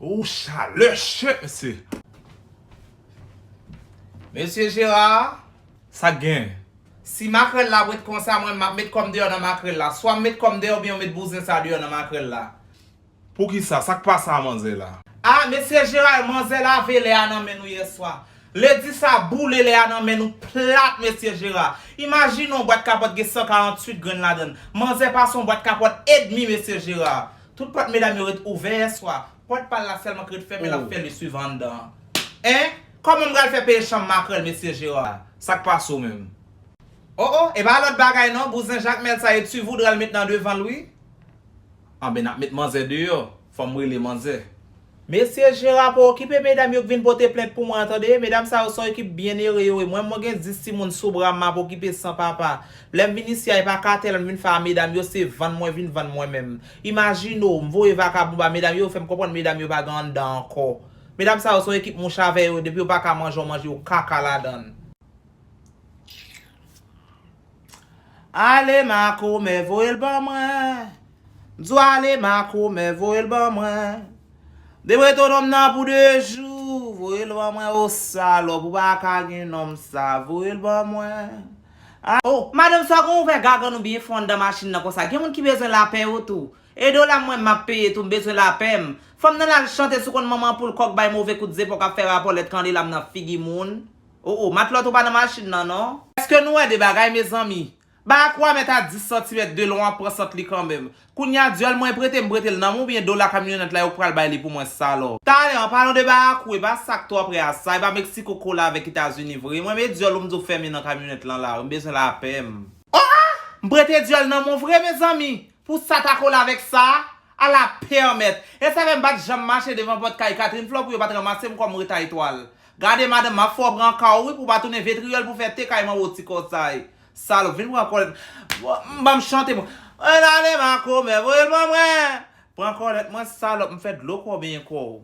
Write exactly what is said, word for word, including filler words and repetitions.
Ou chalè, shit, mesye. Mesye Jera, sa k gen? Si makrèl la ap ret konsa, mwen m ap met kò m deyò nan makrèl la. Swa m met kò m deyò oubyen yo met bouzen sa deyò nan makrèl la. Poukisa? Sa k pase a manzè la? A, mesye Jera, manzè lave lè a nan men nou yèswa. Ledi sa boule lè a nan men nou plat, mesye Jera. Imajine yon bwat kapòt gen san karanntuit grenn ladan l. Manzè pase yon bwat kapòt edmi, mesye Jera. Tout pòt medam yo ret ouvè yèswa. Pòt pa l la sèlman ki ret fèmen, l ap fè li swiv anndan an. En? Kòman m pral fè peye chanm makrèl, mesye Jera? Sa k pase w menm? O, o, e pa lòt bagay non, bouzen Jakmèl sa e ti voudra l met nan devan l wi. Anben n ap met manzè deyò, fò m rele manzè. Mesye Jera, pa okipe medam yo k vin pote plent pou mwen an tande, medam sa yo se yon ekip byen ere yo ye, mwen mwen gen dis timoun sou bra m, m ap okipe san papa. Lè m vin isi a, e pa katèl m vin fè a medam yo, se vann mwen vin vann mwen menm. Imajine w, m voye vakabon ba medam yo, yo fè m konprann medam yo pa gen anndan ankò. Medam sa yo se yon ekip mouch avè yo, depi yo pa ka manje yon manje, yo kaka ladan l. Ale makomè, voye l ban mwen. M di w ale makomè, voye l ban mwen. Debre to nonm nan pou de jou, voye l ban mwen, o salòp, ou pa ka gen nonm sa, voye l ban mwen. A, o, madanm sa gon ouvè gagann ou byen fon anndan machin nan konsa. Gen moun ki bezwen lapè yo tou. E dola mwen m ap peye tou, m bezwen lapè m. Fanm nan l al chante sou konn manman poul kòk bay move kout zepòk ap fè rapò lèt kandela m nan figi moun. O, o, matlòt ou pa nan machin nan non. Èske nou wè de bagay mezanmi? Barakou a mèt a dis santimèt de lon an pran sant li kanmenm. Kounye a dyòl mwen prete m prete l nan men w oubyen dola kamyonèt la yo k pral bay li pou mwen salòp. Talè an palan de barakou e pa sa k twò prè a sa, e pa Meksiko kola avèk Etazini vre. Mwen men dyòl ou m di w fèmen nan kamyonèt lan la wi, m bezwen lapè m. O! M prete dyòl nan men w vre mezanmi! Pou sa ta kole avèk sa, ala pèmèt. E sa fè m pa t janm mache devan pòt kay Catherine Flore pou yo pa t ranmase m kòm retay twal. Gade madanm, m ap fè w pran ka w wi pou w pa tounen vetriyèl pou fè te kay manbo ti kòsay. Salòp, vin pran kòlèt. Ban m chante mwen. Ann ale makomè, voye l ban mwen. Pran kòlèt mwen salòp, m fè dlo kò benyen kò w.